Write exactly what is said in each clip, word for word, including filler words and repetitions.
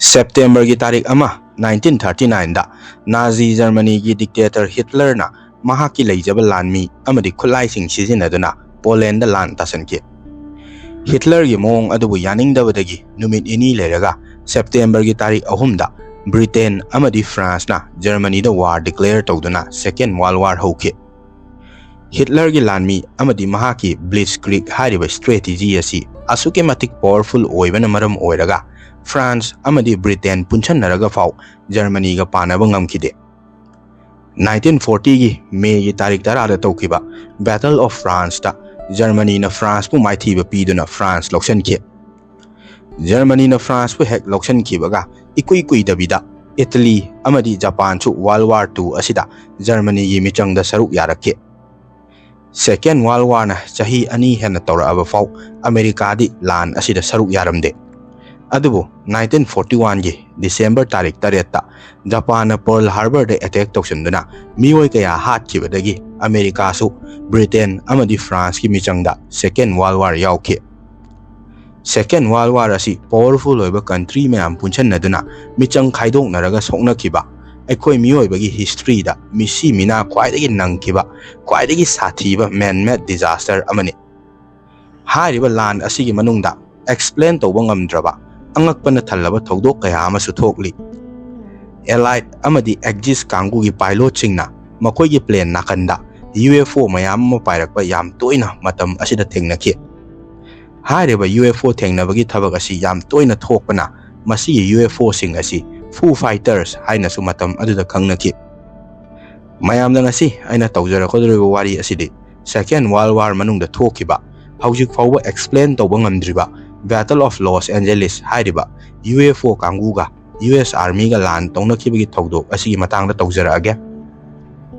ꯁꯦꯞꯇꯦꯝꯕꯔꯒꯤ ꯇꯥꯔꯤꯛ ꯑꯃ, ꯅꯥꯏꯟꯇꯤꯟ ꯊꯥꯔꯇꯤ ꯅꯥꯏꯟꯗ ꯅꯥꯖꯤ ꯖꯔꯃꯅꯤꯒꯤ ꯗꯤꯛꯇꯦꯇꯔ ꯍꯤꯠꯂꯔꯅ ꯃꯍꯥꯛꯀꯤ ꯂꯩꯖꯕ ꯂꯥꯟꯃꯤ ꯑꯃꯗꯤ ꯈꯨꯠꯂꯥꯏꯁꯤꯡ ꯁꯤꯖꯤꯟꯅꯗꯨꯅ ꯄꯣꯂꯦꯟꯗ ꯂꯥꯟ ꯇꯥꯁꯟꯈꯤ꯫ ꯍꯤꯠꯂꯔꯒꯤ ꯃꯑꯣꯡ ꯑꯗꯨꯕꯨ ꯌꯥꯅꯤꯡꯗꯕꯗꯒꯤ ꯅꯨꯃꯤꯠ ꯅꯤꯅꯤ ꯂꯩꯔꯒ ꯁꯦꯞꯇꯦꯝꯕꯔꯒꯤ ꯇꯥꯔꯤꯛ ꯑꯍꯨꯝꯗ ꯕ꯭ꯔꯤꯇꯦꯟ ꯑꯃꯗꯤ ꯐ꯭ꯔꯥꯟꯁꯅ ꯖꯔꯃꯅꯤꯗ ꯋꯥꯔ ꯗꯤꯀ꯭ꯂꯦꯌꯔ ꯇꯧꯗꯨꯅ ꯁꯦꯀꯦꯟ ꯋꯥꯔꯜ ꯋꯥꯔ ꯍꯧꯈꯤ꯫ ꯍꯤꯠꯂꯔꯒꯤ ꯂꯥꯟꯃꯤ ꯑꯃꯗꯤ ꯃꯍꯥꯛꯀꯤ ꯕ꯭ꯂꯤꯠꯁꯀ꯭ꯔꯤꯒ ꯍꯥꯏꯔꯤꯕ ꯁ꯭ꯇ꯭ꯔꯦꯇꯤꯖꯤ ꯑꯁꯤ ꯑꯁꯨꯛꯀꯤ ꯃꯇꯤꯛ ꯄꯥꯋꯔꯐꯨꯜ ꯑꯣꯏꯕꯅ ꯃꯔꯝ ꯑꯣꯏꯔꯒ ꯐ꯭ꯔꯥꯟꯁ ꯑꯃꯗꯤ ꯕ꯭ꯔꯤꯇꯦꯟ ꯄꯨꯟꯁꯟꯅꯔꯒ ꯐꯥꯎ ꯖꯔꯃꯅꯤꯒ ꯄꯥꯟꯅꯕ ꯉꯝꯈꯤꯗꯦ꯫ ꯅꯥꯏꯟꯇꯤꯟ ꯐꯣꯔꯇꯤꯒꯤ ꯃꯦꯒꯤ ꯇꯥꯔꯤꯛ ꯇꯔꯥꯗ ꯇꯧꯈꯤꯕ ꯕꯦꯇꯜ ꯑꯣꯐ ꯐ꯭ꯔꯥꯟꯁꯇ ꯖꯔꯃꯅꯤꯅ ꯐ꯭ꯔꯥꯟꯁꯄꯨ ꯃꯥꯏꯊꯤꯕ ꯄꯤꯗꯨꯅ ꯐ꯭ꯔꯥꯟꯁ ꯂꯧꯁꯤꯟꯈꯤ꯫ ꯖꯔꯃꯅꯤꯅ ꯐ꯭ꯔꯥꯟꯁꯄꯨ ꯍꯦꯛ ꯂꯧꯁꯤꯟꯈꯤꯕꯒ ꯏꯀꯨꯏ ꯀꯨꯏꯗꯕꯤꯗ ꯏꯇꯂꯤ ꯑꯃꯗꯤ ꯖꯄꯥꯟꯁꯨ ꯋꯥꯔꯜ ꯋꯥꯔ ꯇꯨ ꯑꯁꯤꯗ ꯖꯔꯃꯅꯤꯒꯤ ꯃꯤꯆꯪꯗ ꯁꯔꯨꯛ ꯌꯥꯔꯛꯈꯤ꯫ ꯁꯦꯀꯦꯟ ꯋꯥꯔꯜ ꯋꯥꯔꯅ ꯆꯍꯤ ꯑꯅꯤ ꯍꯦꯟꯅ ꯇꯧꯔꯛꯑꯕ ꯐꯥꯎ ꯑꯃꯦꯔꯤꯀꯥꯗꯤ ꯂꯥꯟ ꯑꯁꯤꯗ ꯁꯔꯨꯛ ꯌꯥꯔꯝꯗꯦ꯫ ꯑꯗꯨꯕꯨ ꯅꯥꯏꯟꯇꯤꯟ ꯐꯣꯔꯇꯤ ꯋꯥꯟꯒꯤ ꯗꯤꯁꯦꯝꯕꯔ ꯇꯥꯔꯤꯛ ꯇꯔꯦꯠꯇ ꯖꯄꯥꯟꯅ ꯄꯔꯜ ꯍꯥꯔꯕꯔꯗ ꯑꯦꯇꯦꯛ ꯇꯧꯁꯤꯟꯗꯨꯅ ꯃꯤꯑꯣꯏ ꯀꯌꯥ ꯍꯥꯠꯈꯤꯕꯗꯒꯤ ꯑꯃꯦꯔꯤꯀꯥꯁꯨ ꯕ꯭ꯔꯤꯇꯦꯟ ꯑꯃꯗꯤ ꯐ꯭ꯔꯥꯟꯁꯀꯤ ꯃꯤꯆꯪꯗ ꯁꯦꯀꯦꯟ ꯋꯥꯔꯜ ꯋꯥꯔ ꯌꯥꯎꯈꯤ꯫ ꯁꯦꯀꯦꯟ ꯋꯥꯔꯜ ꯋꯥꯔ ꯑꯁꯤ ꯄꯥꯋꯔꯐꯨꯜ ꯑꯣꯏꯕ ꯀꯟꯇ꯭ꯔꯤ ꯃꯌꯥꯝ ꯄꯨꯟꯁꯟꯅꯗꯨꯅ ꯃꯤꯆꯪ ꯈꯥꯏꯗꯣꯛꯅꯔꯒ ꯁꯣꯛꯅꯈꯤꯕ ꯑꯩꯈꯣꯏ ꯃꯤꯑꯣꯏꯕꯒꯤ ꯍꯤꯁꯇ꯭ꯔꯤꯗ ꯃꯤꯁꯤ ꯃꯤꯅꯥ ꯈ꯭ꯋꯥꯏꯗꯒꯤ ꯅꯪꯈꯤꯕ, ꯈ꯭ꯋꯥꯏꯗꯒꯤ ꯁꯥꯊꯤꯕ ꯃꯦꯟ ꯃꯦꯗ ꯗꯤꯖꯥꯁꯇꯔ ꯑꯃꯅꯤ꯫ ꯍꯥꯏꯔꯤꯕ ꯂꯥꯟ ꯑꯁꯤꯒꯤ ꯃꯅꯨꯡꯗ ꯑꯦꯛꯁꯄ꯭ꯂꯦꯟ ꯇꯧꯕ ꯉꯝꯗ꯭ꯔꯕ, ꯑꯉꯛꯄꯅ ꯊꯜꯂꯕ ꯊꯧꯗꯣꯛ ꯀꯌꯥ ꯑꯃꯁꯨ ꯊꯣꯛꯂꯤ꯫ ꯑꯦꯂꯥꯏꯠ ꯑꯃꯗꯤ ꯑꯦꯛꯖꯤꯁ ꯀꯥꯡꯕꯨꯒꯤ ꯄꯥꯏꯂꯣꯠꯁꯤꯡꯅ ꯃꯈꯣꯏꯒꯤ ꯄ꯭ꯂꯦꯟ ꯅꯥꯀꯟꯗ ꯌꯨ ꯑꯦꯐ ꯑꯣ ꯃꯌꯥꯝ ꯑꯃ ꯄꯥꯏꯔꯛꯄ ꯌꯥꯝ ꯇꯣꯏꯅ ꯃꯇꯝ ꯑꯁꯤꯗ ꯊꯦꯡꯅꯈꯤ꯫ ꯍꯥꯏꯔꯤꯕ ꯌꯨ ꯑꯦꯐ ꯑꯣ ꯊꯦꯡꯅꯕꯒꯤ ꯊꯕꯛ ꯑꯁꯤ ꯌꯥꯝ ꯇꯣꯏꯅ ꯊꯣꯛꯄꯅ ꯃꯁꯤꯒꯤ ꯌꯨ ꯑꯦꯐ ꯑꯣꯁꯤꯡ ꯑꯁꯤ ꯐꯨ ꯐꯥꯏꯇꯔꯁ ꯍꯥꯏꯅꯁꯨ ꯃꯇꯝ ꯑꯗꯨꯗ ꯈꯪꯅꯈꯤ꯫ ꯃꯌꯥꯝꯗ ꯉꯁꯤ ꯑꯩꯅ ꯇꯧꯖꯔꯛꯀꯗꯧꯔꯤꯕ ꯋꯥꯔꯤ ꯑꯁꯤꯗꯤ ꯁꯦꯀꯦꯟ ꯋꯥꯔꯜ ꯋꯥꯔ ꯃꯅꯨꯡꯗ ꯊꯣꯛꯈꯤꯕ, ꯍꯧꯖꯤꯛ ꯐꯥꯎꯕ ꯑꯦꯛꯁꯄ꯭ꯂꯦꯟ ꯇꯧꯕ ꯉꯝꯗ꯭ꯔꯤꯕ ꯕꯦꯇꯜ ꯑꯣꯐ ꯂꯣꯁ ꯑꯦꯟꯖꯦꯂꯤꯁ ꯍꯥꯏꯔꯤꯕ U F O ꯀꯥꯡꯕꯨꯒ U S ꯑꯥꯔꯃꯤꯒ ꯂꯥꯟ ꯇꯧꯅꯈꯤꯕꯒꯤ ꯊꯧꯗꯣꯛ ꯑꯁꯤꯒꯤ ꯃꯇꯥꯡꯗ ꯇꯧꯖꯔꯛꯑꯒꯦ꯫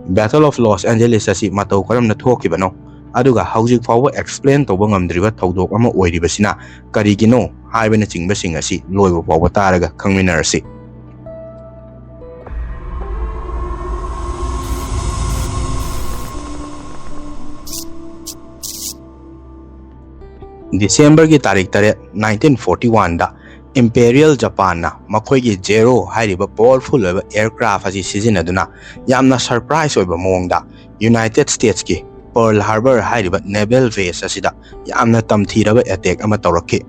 ꯕꯦꯇꯜ ꯑꯣꯐ ꯂꯣꯁ ꯑꯦꯟꯖꯦꯂꯤꯁ ꯑꯁꯤ ꯃꯇꯧ ꯀꯔꯝꯅ ꯊꯣꯛꯈꯤꯕꯅꯣ, ꯑꯗꯨꯒ ꯍꯧꯖꯤꯛ ꯐꯥꯎꯕ ꯑꯦꯛꯁꯄ꯭ꯂꯦꯟ ꯇꯧꯕ ꯉꯝꯗ꯭ꯔꯤꯕ ꯊꯧꯗꯣꯛ ꯑꯃ ꯑꯣꯏꯔꯤꯕꯁꯤꯅ ꯀꯔꯤꯒꯤꯅꯣ ꯍꯥꯏꯕꯅꯆꯤꯡꯕꯁꯤꯡ ꯑꯁꯤ ꯂꯣꯏꯕ ꯐꯥꯎꯕ ꯇꯥꯔꯒ ꯈꯪꯃꯤꯟꯅꯔꯁꯤ꯫ ꯗꯤꯁꯦꯝꯕꯔꯒꯤ ꯇꯥꯔꯤꯛ ꯇꯔꯦꯠ, ꯅꯥꯏꯟꯇꯤꯟ ꯐꯣꯔꯇꯤ ꯋꯥꯟꯗ Imperial Japanꯅ ꯃꯈꯣꯏꯒꯤ Zero ꯍꯥꯏꯔꯤꯕ powerful ꯑꯣꯏꯕ aircraft ꯑꯁꯤ ꯁꯤꯖꯤꯟꯅꯗꯨꯅ ꯌꯥꯝꯅ surprise ꯑꯣꯏꯕ ꯃꯑꯣꯡꯗ United Statesꯀꯤ Pearl Harbor ꯍꯥꯏꯔꯤꯕ naval base ꯑꯁꯤꯗ ꯌꯥꯝꯅ ꯇꯝꯊꯤꯔꯕ attack ꯑꯃ ꯇꯧꯔꯛꯈꯤ꯫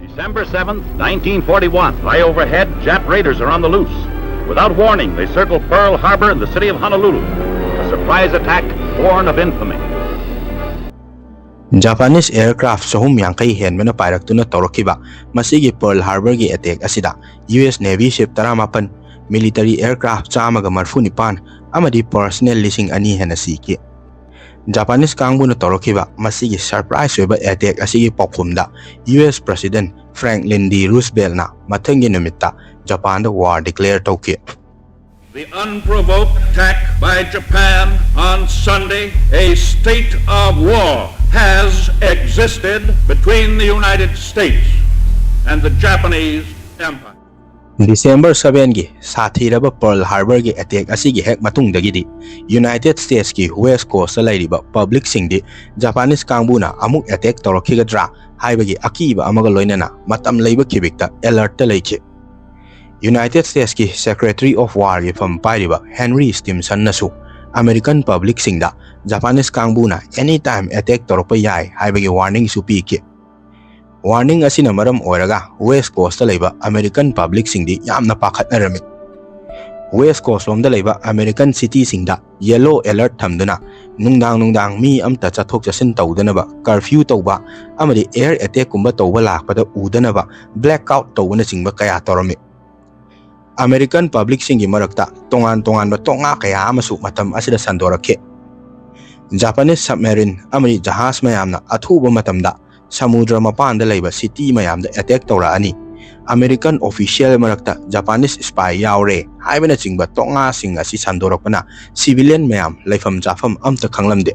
December seventh, nineteen forty-one. Fly overhead, Jap raiders are on the loose. Without warning, they circle Pearl Harbor and the city of Honolulu. A surprise attack born of infamy. Japanese aircraft ꯆꯍꯨꯝ ꯌꯥꯡꯈꯩ ꯍꯦꯟꯕꯅ ꯄꯥꯏꯔꯛꯇꯨꯅ ꯇꯧꯔꯛꯈꯤꯕ ꯃꯁꯤꯒꯤ Pearl Harborꯒꯤ attack ꯑꯁꯤꯗ U S Navy ship ꯇꯔꯥꯃꯥꯄꯟ, military aircraft ꯆꯥꯝꯃꯒ ꯃꯔꯤꯐꯨ ꯅꯤꯄꯥꯟ ꯑꯃꯗꯤ personnel ꯂꯤꯁꯤꯡ ꯑꯅꯤ ꯍꯦꯟꯅ ꯁꯤꯈꯤ꯫ Japanese ꯀꯥꯡꯕꯨꯅ ꯇꯧꯔꯛꯈꯤꯕ ꯃꯁꯤꯒꯤ surprise ꯑꯣꯏꯕ attack ꯑꯁꯤꯒꯤ ꯄꯥꯎꯈꯨꯝꯗ U S President Franklin D Rooseveltꯅ ꯃꯊꯪꯒꯤ ꯅꯨꯃꯤꯠꯇ ꯖꯄꯥꯟꯗ war declare ꯇꯧꯈꯤ꯫ The unprovoked attack by Japan on Sunday, a state of war has existed between the United States and the Japanese Empire. December sevenꯒꯤ ꯁꯥꯊꯤꯔꯕ Pearl Harborꯒꯤ attack ꯑꯁꯤꯒꯤ ꯍꯦꯛ ꯃꯇꯨꯡꯗꯒꯤꯗꯤ United Statesꯀꯤ West Coastꯇ ꯂꯩꯔꯤꯕ publicꯁꯤꯡꯗꯤ Japanese ꯀꯥꯡꯕꯨꯅ ꯑꯃꯨꯛ attack ꯇꯧꯔꯛꯈꯤꯒꯗ꯭ꯔꯥ ꯍꯥꯏꯕꯒꯤ ꯑꯀꯤꯕ ꯑꯃꯒ ꯂꯣꯏꯅꯅ ꯃꯇꯝ ꯂꯩꯕ ꯈꯤꯕꯤꯛꯇ alertꯇ ꯂꯩꯈꯤ꯫ United Statesꯀꯤ Secretary of Warꯒꯤ ꯐꯝ ꯄꯥꯏꯔꯤꯕ Henry Stimsonꯅꯁꯨ American publicꯁꯤꯡꯗ Japanese ꯀꯥꯡꯕꯨꯅ anytime attack ꯇꯧꯔꯛꯄ ꯌꯥꯏ ꯍꯥꯏꯕꯒꯤ warningꯁꯨ ꯄꯤꯈꯤ꯫ Warning ꯑꯁꯤꯅ ꯃꯔꯝ ꯑꯣꯏꯔꯒ West Coastꯇ ꯂꯩꯕ American publicꯁꯤꯡꯗꯤ ꯌꯥꯝꯅ ꯄꯥꯈꯠꯅꯔꯝꯃꯤ꯫ West Coast ꯂꯣꯝꯗ ꯂꯩꯕ American cityꯁꯤꯡꯗ yellow alert ꯊꯝꯗꯨꯅ ꯅꯨꯡꯗꯥꯡ ꯅꯨꯡꯗꯥꯡ ꯃꯤ ꯑꯝꯇ ꯆꯠꯊꯣꯛ ꯆꯠꯁꯤꯟ ꯇꯧꯗꯅꯕ curfew ꯇꯧꯕ ꯑꯃꯗꯤ air attackꯀꯨꯝꯕ ꯇꯧꯕ ꯂꯥꯛꯄꯗ ꯎꯗꯅꯕ blackout ꯇꯧꯕꯅꯆꯤꯡꯕ ꯀꯌꯥ ꯇꯧꯔꯝꯃꯤ꯫ American publicꯁꯤꯡꯒꯤ ꯃꯔꯛꯇ ꯇꯣꯉꯥꯟ ꯇꯣꯉꯥꯟꯕ ꯇꯣꯉꯥ ꯀꯌꯥ ꯑꯃꯁꯨ ꯃꯇꯝ ꯑꯁꯤꯗ ꯁꯟꯗꯣꯔꯛꯈꯤ꯫ Japanese submarine ꯑꯃꯗꯤ ꯖꯍꯥꯖ ꯃꯌꯥꯝꯅ ꯑꯊꯨꯕ ꯃꯇꯝꯗ ꯁꯃꯨꯗ꯭ꯔ ꯃꯄꯥꯟꯗ ꯂꯩꯕ city ꯃꯌꯥꯝꯗ attack ꯇꯧꯔꯛꯑꯅꯤ꯫ American official ꯃꯔꯛꯇ Japanese spy ꯌꯥꯎꯔꯦ ꯍꯥꯏꯕꯅꯆꯤꯡꯕ ꯇꯣꯉꯥꯁꯤꯡ ꯑꯁꯤ ꯁꯟꯗꯣꯔꯛꯄꯅ civilian ꯃꯌꯥꯝ ꯂꯩꯐꯝ ꯆꯥꯐꯝ ꯑꯝꯇ ꯈꯪꯂꯝꯗꯦ꯫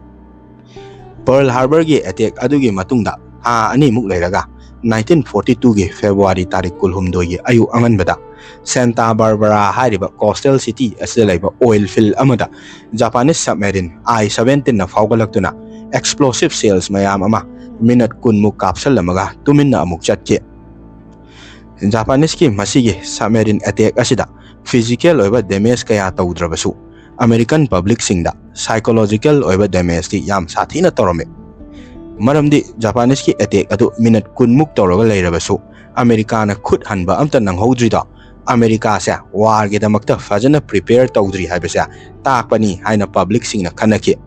Pearl Harborꯒꯤ attack ꯑꯗꯨꯒꯤ ꯃꯇꯨꯡꯗ ꯊꯥ ꯑꯅꯤꯃꯨꯛ ꯂꯩꯔꯒ nineteen forty twoꯒꯤ February ꯇꯥꯔꯤꯛ ꯀꯨꯟꯍꯨꯝꯗꯣꯏꯒꯤ ꯑꯌꯨꯛ ꯑꯉꯟꯕꯗ Santa Barbara ꯍꯥꯏꯔꯤꯕ coastal city ꯑꯁꯤꯗ ꯂꯩꯕ oil field ꯑꯃꯗ Japanese submarine I seventeenꯅ ꯐꯥꯎꯒꯠꯂꯛꯇꯨꯅ explosive shells ꯃꯌꯥꯝ ꯑꯃ minute ꯀꯨꯟꯃꯨꯛ ꯀꯥꯞꯁꯜꯂꯝꯃꯒ ꯇꯨꯃꯤꯟꯅ ꯑꯃꯨꯛ ꯆꯠꯈꯤ꯫ ꯖꯄꯥꯅꯤꯁꯀꯤ ꯃꯁꯤꯒꯤ submarine attack ꯑꯁꯤꯗ physical ꯑꯣꯏꯕ damage ꯀꯌꯥ ꯇꯧꯗ꯭ꯔꯕꯁꯨ, American publicꯁꯤꯡꯗ psychological ꯑꯣꯏꯕ damageꯇꯤ ꯌꯥꯝ ꯁꯥꯊꯤꯅ ꯇꯧꯔꯝꯃꯤ꯫ ꯃꯔꯝꯗꯤ ꯖꯄꯥꯅꯤꯁꯀꯤ attack ꯑꯗꯨ minute ꯀꯨꯟꯃꯨꯛ ꯇꯧꯔꯒ ꯂꯩꯔꯕꯁꯨ, ꯑꯃꯦꯔꯤꯀꯥꯅ ꯈꯨꯠ ꯍꯟꯕ ꯑꯝꯇ ꯅꯪꯍꯧꯗ꯭ꯔꯤꯗꯣ, ꯑꯃꯦꯔꯤꯀꯥꯁꯦ warꯒꯤꯗꯃꯛꯇ ꯐꯖꯅ prepare ꯇꯧꯗ꯭ꯔꯤ ꯍꯥꯏꯕꯁꯦ ꯇꯥꯛꯄꯅꯤ ꯍꯥꯏꯅ publicꯁꯤꯡꯅ ꯈꯟꯅꯈꯤ꯫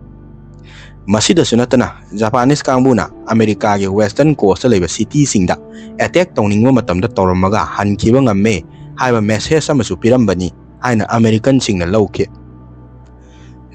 ꯃꯁꯤꯗꯁꯨ ꯅꯠꯇꯅ, ꯖꯄꯥꯅꯤꯁ ꯀꯥꯡꯕꯨꯅ ꯑꯃꯦꯔꯤꯀꯥꯒꯤ western coastꯇ ꯂꯩꯕ cityꯁꯤꯡꯗ attack ꯇꯧꯅꯤꯡꯕ ꯃꯇꯝꯗ ꯇꯧꯔꯝꯃꯒ ꯍꯟꯈꯤꯕ ꯉꯝꯃꯦ ꯍꯥꯏꯕ message ꯑꯃꯁꯨ ꯄꯤꯔꯝꯕꯅꯤ ꯍꯥꯏꯅ Americanꯁꯤꯡꯅ ꯂꯧꯈꯤ꯫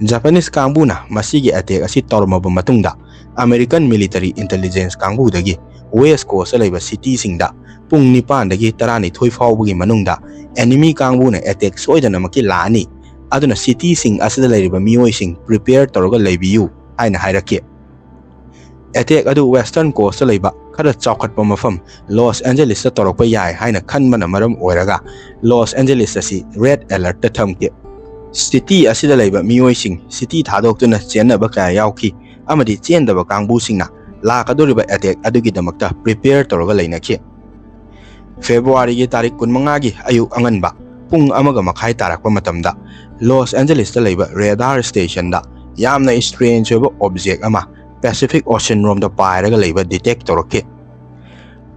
ꯖꯄꯥꯅꯤꯁ ꯀꯥꯡꯕꯨꯅ ꯃꯁꯤꯒꯤ attack ꯑꯁꯤ ꯇꯧꯔꯝꯃꯕ ꯃꯇꯨꯡꯗ, American military intelligence ꯀꯥꯡꯕꯨꯗꯒꯤ west coastꯇ ꯂꯩꯕ cityꯁꯤꯡꯗ ꯄꯨꯡ ꯅꯤꯄꯥꯟꯗꯒꯤ ꯇꯔꯥꯅꯤꯊꯣꯏ ꯐꯥꯎꯕꯒꯤ ꯃꯅꯨꯡꯗ enemy ꯀꯥꯡꯕꯨꯅ attack ꯁꯣꯏꯗꯅꯃꯛꯀꯤ ꯂꯥꯛꯑꯅꯤ, ꯑꯗꯨꯅ cityꯁꯤꯡ ꯑꯁꯤꯗ ꯂꯩꯔꯤꯕ ꯃꯤꯑꯣꯏꯁꯤꯡ prepare ꯇꯧꯔꯒ ꯂꯩꯕꯤꯌꯨ ꯍꯥꯏꯅ ꯍꯥꯏꯔꯛꯈꯤ꯫ Attack ꯑꯗꯨ western coastꯇ ꯂꯩꯕ ꯈꯔ ꯆꯥꯎꯈꯠꯄ ꯃꯐꯝ Los Angelesꯇ ꯇꯧꯔꯛꯄ ꯌꯥꯏ ꯍꯥꯏꯅ ꯈꯟꯕꯅ ꯃꯔꯝ ꯑꯣꯏꯔꯒ, Los Angeles ꯑꯁꯤ red alertꯇ ꯊꯝꯈꯤ꯫ City ꯑꯁꯤꯗ ꯂꯩꯕ ꯃꯤꯑꯣꯏꯁꯤꯡ city ꯊꯥꯗꯣꯛꯇꯨꯅ ꯆꯦꯟꯅꯕ ꯀꯌꯥ ꯌꯥꯎꯈꯤ, ꯑꯃꯗꯤ ꯆꯦꯟꯗꯕ ꯀꯥꯡꯕꯨꯁꯤꯡꯅ ꯂꯥꯛꯀꯗꯧꯔꯤꯕ attack ꯑꯗꯨꯒꯤꯗꯃꯛꯇ prepare ꯇꯧꯔꯒ ꯂꯩꯅꯈꯤ꯫ Februaryꯒꯤ ꯇꯥꯔꯤꯛ ꯀꯨꯟꯃꯉꯥꯒꯤ ꯑꯌꯨꯛ ꯑꯉꯟꯕ ꯄꯨꯡ ꯑꯃꯒ ꯃꯈꯥꯏ ꯇꯥꯔꯛꯄ ꯃꯇꯝꯗ, Los Angelesꯇ ꯂꯩꯕ radar stationꯗ ꯌꯥꯝꯅ strange ꯑꯣꯏꯕ object ꯑꯃ Pacific Ocean ꯔꯣꯝꯗ ꯄꯥꯏꯔꯒ ꯂꯩꯕ detect ꯇꯧꯔꯛꯈꯤ꯫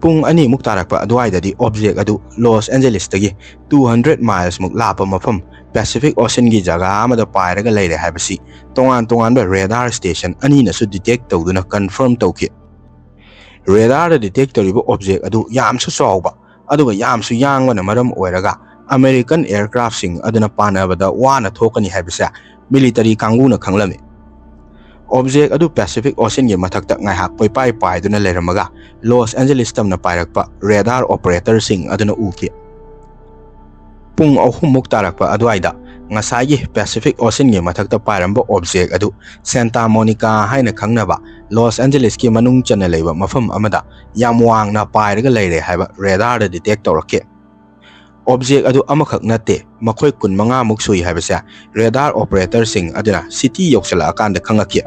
ꯄꯨꯡ ꯑꯅꯤꯃꯨꯛ ꯇꯥꯔꯛꯄ ꯑꯗꯨꯋꯥꯏꯗꯗꯤ object ꯑꯗꯨ Los Angelesꯇꯒꯤ two hundred milesꯃꯨꯛ ꯂꯥꯞꯄ ꯃꯐꯝ Pacific Oceanꯒꯤ ꯖꯒꯥ ꯑꯃꯗ ꯄꯥꯏꯔꯒ ꯂꯩꯔꯦ ꯍꯥꯏꯕꯁꯤ ꯇꯣꯉꯥꯟ ꯇꯣꯉꯥꯟꯕ radar station ꯑꯅꯤꯅꯁꯨ detect ꯇꯧꯗꯨꯅ confirm ꯇꯧꯈꯤ꯫ Radarꯗ detect ꯇꯧꯔꯤꯕ object ꯑꯗꯨ ꯌꯥꯝꯁꯨ ꯆꯥꯎꯕ, ꯑꯗꯨꯒ ꯌꯥꯝꯁꯨ ꯌꯥꯡꯕꯅ ꯃꯔꯝ ꯑꯣꯏꯔꯒ, American aircraftꯁꯤꯡ ꯑꯗꯨꯅ ꯄꯥꯟꯅꯕꯗ ꯋꯥꯅ ꯊꯣꯛꯀꯅꯤ ꯍꯥꯏꯕꯁꯦ military ꯀꯥꯡꯕꯨꯅ ꯈꯪꯂꯝꯃꯤ꯫ Object ꯑꯗꯨ Pacific Oceanꯒꯤ ꯃꯊꯛꯇ ꯉꯥꯏꯍꯥꯛ ꯀꯣꯏꯄꯥꯏ ꯄꯥꯏꯗꯨꯅ ꯂꯩꯔꯝꯃꯒ, Los Angeles ꯇꯝꯅ ꯄꯥꯏꯔꯛꯄ radar operatorꯁꯤꯡ ꯑꯗꯨꯅ ꯎꯈꯤ꯫ ꯄꯨꯡ ꯑꯍꯨꯝꯃꯨꯛ ꯇꯥꯔꯛꯄ ꯑꯗꯨꯋꯥꯏꯗ, ꯉꯁꯥꯏꯒꯤ Pacific Oceanꯒꯤ ꯃꯊꯛꯇ ꯄꯥꯏꯔꯝꯕ object ꯑꯗꯨ Santa Monica ꯍꯥꯏꯅ ꯈꯪꯅꯕ Los Angelesꯀꯤ ꯃꯅꯨꯡ ꯆꯟꯅ ꯂꯩꯕ ꯃꯐꯝ ꯑꯃꯗ ꯌꯥꯝ ꯋꯥꯡꯅ ꯄꯥꯏꯔꯒ ꯂꯩꯔꯦ ꯍꯥꯏꯕ radarꯗ detect ꯇꯧꯔꯛꯈꯤ꯫ Object ꯑꯗꯨ ꯑꯃꯈꯛ ꯅꯠꯇꯦ, ꯃꯈꯣꯏ ꯀꯨꯟꯃꯉꯥꯃꯨꯛ ꯁꯨꯏ ꯍꯥꯏꯕꯁꯦ radar operatorꯁꯤꯡ ꯑꯗꯨꯅ city ꯌꯧꯁꯤꯜꯂꯛꯑꯀꯥꯟꯗ ꯈꯪꯉꯛꯈꯤ꯫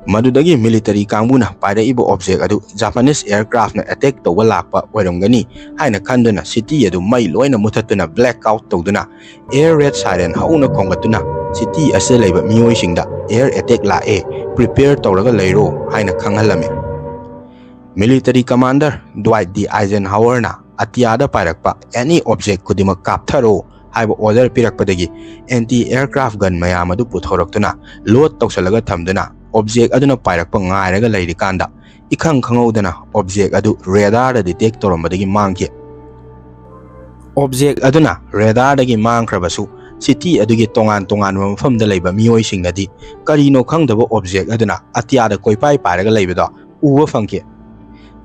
ꯃꯗꯨꯗꯒꯤ ꯃꯤꯂꯤꯇꯔꯤ ꯀꯥꯡꯕꯨꯅ ꯄꯥꯏꯔꯛꯏꯕ ꯑꯣꯕꯖꯦꯛ ꯑꯗꯨ ꯖꯄꯥꯅꯤꯁ ꯑꯦꯌꯔꯀ꯭ꯔꯥꯐꯅ ꯑꯦꯇꯦꯛ ꯇꯧꯕ ꯂꯥꯛꯄ ꯑꯣꯏꯔꯝꯒꯅꯤ ꯍꯥꯏꯅ ꯈꯟꯗꯨꯅ ꯁꯤꯇꯤ ꯑꯗꯨ ꯃꯩ ꯂꯣꯏꯅ ꯃꯨꯊꯠꯇꯨꯅ ꯕ꯭ꯂꯦꯛ ꯑꯥꯎꯠ ꯇꯧꯗꯨꯅ ꯑꯦꯌꯔ ꯔꯦꯗ ꯁꯥꯏꯔꯦꯟ ꯍꯧꯅ ꯈꯣꯡꯒꯠꯇꯨꯅ ꯁꯤꯇꯤ ꯑꯁꯤꯗ ꯂꯩꯕ ꯃꯤꯑꯣꯏꯁꯤꯡꯗ ꯑꯦꯌꯔ ꯑꯦꯇꯦꯛ ꯂꯥꯛꯑꯦ, ꯄ꯭ꯔꯤꯄꯦꯌꯔ ꯇꯧꯔꯒ ꯂꯩꯔꯣ ꯍꯥꯏꯅ ꯈꯪꯍꯜꯂꯝꯃꯤ꯫ ꯃꯤꯂꯤꯇꯔꯤ ꯀꯃꯥꯟꯗꯔ ꯗ꯭ꯋꯥꯏꯠ ꯗꯤ ꯑꯥꯏꯖꯦꯟꯍꯥꯋꯔꯅ ꯑꯇꯤꯌꯥꯗ ꯄꯥꯏꯔꯛꯄ ꯑꯦꯅꯤ ꯑꯣꯕꯖꯦꯛ ꯈꯨꯗꯤꯡꯃꯛ ꯀꯥꯞꯊꯔꯣ ꯍꯥꯏꯕ ꯑꯣꯔꯗꯔ ꯄꯤꯔꯛꯄꯗꯒꯤ ꯑꯦꯟꯇꯤ ꯑꯦꯌꯔꯀ꯭ꯔꯥꯐ ꯒꯟ ꯃꯌꯥꯝ ꯑꯗꯨ ꯄꯨꯊꯣꯔꯛꯇꯨꯅ ꯂꯣꯗ ꯇꯧꯁꯤꯜꯂꯒ ꯊꯝꯗꯨꯅ ꯑꯣꯕꯖꯦꯛ ꯑꯗꯨꯅ ꯄꯥꯏꯔꯛꯄ ꯉꯥꯏꯔꯒ ꯂꯩꯔꯤꯀꯥꯟꯗ ꯏꯈꯪ ꯈꯪꯍꯧꯗꯅ ꯑꯣꯕꯖꯦꯛ ꯑꯗꯨ ꯔꯦꯗꯥꯔꯗ ꯗꯤꯇꯦꯛ ꯇꯧꯔꯝꯕꯗꯒꯤ ꯃꯥꯡꯈꯤ꯫ ꯑꯣꯕꯖꯦꯛ ꯑꯗꯨꯅ ꯔꯦꯗꯥꯔꯗꯒꯤ ꯃꯥꯡꯈ꯭ꯔꯕꯁꯨ ꯁꯤꯇꯤ ꯑꯗꯨꯒꯤ ꯇꯣꯉꯥꯟ ꯇꯣꯉꯥꯟꯕ ꯃꯐꯝꯗ ꯂꯩꯕ ꯃꯤꯑꯣꯏꯁꯤꯡꯅꯗꯤ ꯀꯔꯤꯅꯣ ꯈꯪꯗꯕ ꯑꯣꯕꯖꯦꯛ ꯑꯗꯨꯅ ꯑꯇꯤꯌꯥꯗ ꯀꯣꯏꯄꯥꯏ ꯄꯥꯏꯔꯒ ꯂꯩꯕꯗꯣ ꯎꯕ ꯐꯪꯈꯤ꯫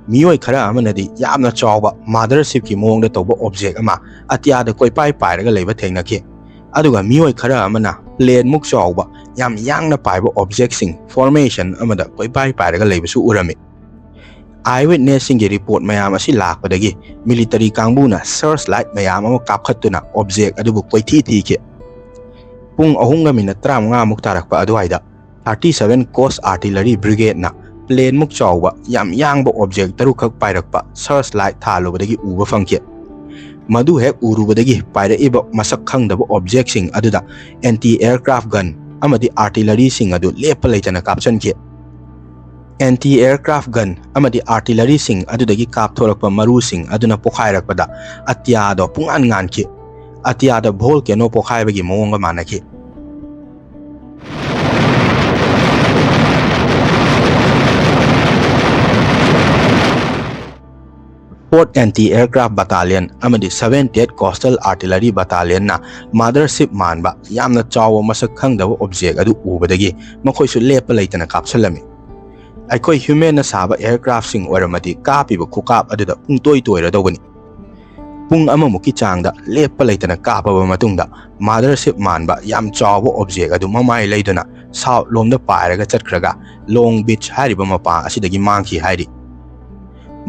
ꯃꯤꯑꯣꯏ ꯈꯔ ꯑꯃꯅꯗꯤ ꯌꯥꯝꯅ ꯆꯥꯎꯕ ꯃꯥꯗꯔꯁꯤꯞꯀꯤ ꯃꯑꯣꯡꯗ ꯇꯧꯕ ꯑꯣꯕꯖꯦꯛ ꯑꯃ ꯑꯇꯤꯌꯥꯗ ꯀꯣꯏꯄꯥꯏ ꯄꯥꯏꯔꯒ ꯂꯩꯕ ꯊꯦꯡꯅꯈꯤ꯫ ꯑꯗꯨꯒ ꯃꯤꯑꯣꯏ ꯈꯔ ꯑꯃꯅ ꯄ꯭ꯂꯦꯟꯃꯨꯛ ꯆꯥꯎꯕ ꯌꯥꯝ ꯌꯥꯡꯅ ꯄꯥꯏꯕ ꯑꯣꯕꯖꯦꯛꯁꯤꯡ ꯐꯣꯔꯃꯦꯁꯟ ꯑꯃꯗ ꯀꯣꯏꯄꯥꯏ ꯄꯥꯏꯔꯒ ꯂꯩꯕꯁꯨ ꯎꯔꯝꯃꯤ꯫ ꯑꯥꯏ ꯋꯤꯠꯅꯦꯁꯁꯤꯡꯒꯤ ꯔꯤꯄꯣꯔꯠ ꯃꯌꯥꯝ ꯑꯁꯤ ꯂꯥꯛꯄꯗꯒꯤ ꯃꯤꯂꯤꯇꯔꯤ ꯀꯥꯡꯕꯨꯅ ꯁꯔꯆ ꯂꯥꯏꯠ ꯃꯌꯥꯝ ꯑꯃ ꯀꯥꯞꯈꯠꯇꯨꯅ ꯑꯣꯕꯖꯦꯛ ꯑꯗꯨꯕꯨ ꯀꯣꯏꯊꯤ ꯊꯤꯈꯤ꯫ ꯄꯨꯡ ꯑꯍꯨꯝꯒ ꯃꯤꯅꯠ ꯇꯔꯥꯃꯉꯥꯃꯨꯛ ꯇꯥꯔꯛꯄ ꯑꯗꯨꯋꯥꯏꯗ ꯊꯥꯔꯇꯤ ꯁꯚꯦꯟ ꯀꯣꯁ ꯑꯥꯔꯇꯤꯂꯔꯤ ꯕ꯭ꯔꯤꯒꯦꯗꯅ ꯄ꯭ꯂꯦꯟꯃꯨꯛ ꯆꯥꯎꯕ ꯌꯥꯝ ꯌꯥꯡꯕ ꯑꯣꯕꯖꯦꯛ ꯇꯔꯨꯛꯈꯛ ꯄꯥꯏꯔꯛꯄ ꯁꯔꯆ ꯂꯥꯏꯠ ꯊꯥꯜꯂꯨꯕꯗꯒꯤ ꯎꯕ ꯐꯪꯈꯤ꯫ ꯃꯗꯨ ꯍꯦꯛ ꯎꯔꯨꯕꯗꯒꯤ ꯄꯥꯏꯔꯛꯏꯕ ꯃꯁꯛ ꯈꯪꯗꯕ ꯑꯣꯕꯖꯦꯛꯁꯤꯡ ꯑꯗꯨꯗ ꯑꯦꯟꯇꯤ ꯑꯦꯌꯔꯀ꯭ꯔꯥꯐ ꯒꯟ ꯑꯃꯗꯤ ꯑꯥꯔꯇꯤꯂꯔꯤꯁꯤꯡ ꯑꯗꯨ ꯂꯦꯞꯄ ꯂꯩꯇꯅ ꯀꯥꯞꯁꯤꯟꯈꯤ꯫ ꯑꯦꯟꯇꯤ ꯑꯦꯌꯔꯀ꯭ꯔꯥꯐ ꯒꯟ ꯑꯃꯗꯤ ꯑꯥꯔꯇꯤꯂꯔꯤꯁꯤꯡ ꯑꯗꯨꯗꯒꯤ ꯀꯥꯞꯊꯣꯔꯛꯄ ꯃꯔꯨꯁꯤꯡ ꯑꯗꯨꯅ ꯄꯣꯈꯥꯏꯔꯛꯄꯗ ꯑꯇꯤꯌꯥꯗꯣ ꯄꯨꯡꯉꯥꯟ ꯉꯥꯟꯈꯤ꯫ ꯑꯇꯤꯌꯥꯗ ꯚꯣꯜꯀꯦꯅꯣ ꯄꯣꯈꯥꯏꯕꯒꯤ ꯃꯑꯣꯡꯒ ꯃꯥꯟꯅꯈꯤ꯫ ꯐꯣꯔꯠ ꯑꯦꯟꯇꯤ ꯑꯦꯌꯔꯀ꯭ꯔꯥꯐ ꯕꯇꯥꯂꯤꯌꯟ ꯑꯃꯗꯤ ꯁꯚꯦꯟꯇꯤꯑꯦꯠ ꯀꯣꯁꯇꯦꯜ ꯑꯥꯔꯇꯤꯂꯔꯤ ꯕꯇꯥꯂꯤꯌꯟꯅ ꯃꯥꯗꯔꯁꯤꯞ ꯃꯥꯟꯕ ꯌꯥꯝꯅ ꯆꯥꯎꯕ ꯃꯁꯛ ꯈꯪꯗꯕ ꯑꯣꯕꯖꯦꯛ ꯑꯗꯨ ꯎꯕꯗꯒꯤ ꯃꯈꯣꯏꯁꯨ ꯂꯦꯞꯄ ꯂꯩꯇꯅ ꯀꯥꯞꯁꯤꯜꯂꯝꯃꯤ꯫ ꯑꯩꯈꯣꯏ ꯍ꯭ꯌꯨꯃꯦꯟꯅ ꯁꯥꯕ ꯑꯦꯌꯔꯀ꯭ꯔꯥꯐꯁꯤꯡ ꯑꯣꯏꯔꯝꯃꯗꯤ ꯀꯥꯞꯄꯤꯕ ꯈꯨꯀꯥꯞ ꯑꯗꯨꯗ ꯄꯨꯡꯇꯣꯏ ꯇꯣꯏꯔꯗꯧꯕꯅꯤ꯫ ꯄꯨꯡ ꯑꯃꯃꯨꯛꯀꯤ ꯆꯥꯡꯗ ꯂꯦꯞꯄ ꯂꯩꯇꯅ ꯀꯥꯞꯄꯕ ꯃꯇꯨꯡꯗ ꯃꯥꯗꯔꯁꯤꯞ ꯃꯥꯟꯕ ꯌꯥꯝ ꯆꯥꯎꯕ ꯑꯣꯕꯖꯦꯛ ꯑꯗꯨ ꯃꯃꯥꯏ ꯂꯩꯗꯨꯅ ꯁꯥꯎꯠ ꯂꯣꯝꯗ ꯄꯥꯏꯔꯒ ꯆꯠꯈ꯭ꯔꯒ ꯂꯣꯡ ꯕꯤꯆ ꯍꯥꯏꯔꯤꯕ ꯃꯄꯥ ꯑꯁꯤꯗꯒꯤ ꯃꯥꯡꯈꯤ ꯍꯥꯏꯔꯤ꯫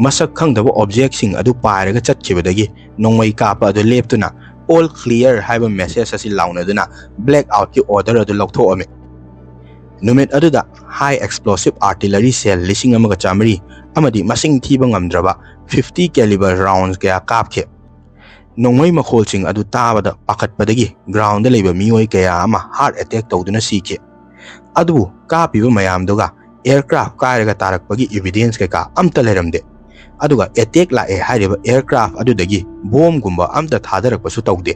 ꯃꯁꯛ ꯈꯪꯗꯕ ꯑꯣꯕꯖꯦꯛꯁꯤꯡ ꯑꯗꯨ ꯄꯥꯏꯔꯒ ꯆꯠꯈꯤꯕꯗꯒꯤ ꯅꯣꯡꯃꯩ ꯀꯥꯞꯄ ꯑꯗꯨ ꯂꯦꯞꯇꯨꯅ "ꯑꯣꯜ ꯀ꯭ꯂꯤꯌꯔ" ꯍꯥꯏꯕ ꯃꯦꯁꯦꯖ ꯑꯁꯤ ꯂꯥꯎꯅꯗꯨꯅ ꯕ꯭ꯂꯦꯛ ꯑꯥꯎꯠꯀꯤ ꯑꯣꯔꯗꯔ ꯑꯗꯨ ꯂꯧꯊꯣꯛꯑꯝꯃꯤ꯫ ꯅꯨꯃꯤꯠ ꯑꯗꯨꯗ high explosive artillery shell ꯂꯤꯁꯤꯡ ꯑꯃꯒ ꯆꯥꯃꯔꯤ ꯑꯃꯗꯤ ꯃꯁꯤꯡ ꯊꯤꯕ ꯉꯝꯗ꯭ꯔꯕ fifty caliber rounds ꯀꯌꯥ ꯀꯥꯞꯈꯤ꯫ ꯅꯣꯡꯃꯩ ꯃꯈꯣꯜꯁꯤꯡ ꯑꯗꯨ ꯇꯥꯕꯗ ꯄꯥꯈꯠꯄꯗꯒꯤ ground ꯗ ꯂꯩꯕ ꯃꯤꯑꯣꯏ ꯀꯌꯥ ꯑꯃ heart attack ꯇꯧꯗꯨꯅ ꯁꯤꯈꯤ꯫ ꯑꯗꯨꯕꯨ ꯀꯥꯞꯄꯤꯕ ꯃꯌꯥꯝꯗꯨꯒ aircraft ꯀꯥꯏꯔꯒ ꯇꯥꯔꯛꯄꯒꯤ evidence ꯀꯩꯀꯥ ꯑꯝꯇ ꯂꯩꯔꯝꯗꯦ꯫ ꯑꯗꯨꯒ attack ꯂꯥꯛꯑꯦ ꯍꯥꯏꯔꯤꯕ aircraft ꯑꯗꯨꯗꯒꯤ ꯕꯣꯝꯒꯨꯝꯕ ꯑꯝꯇ ꯊꯥꯗꯔꯛꯄꯁꯨ ꯇꯧꯗꯦ꯫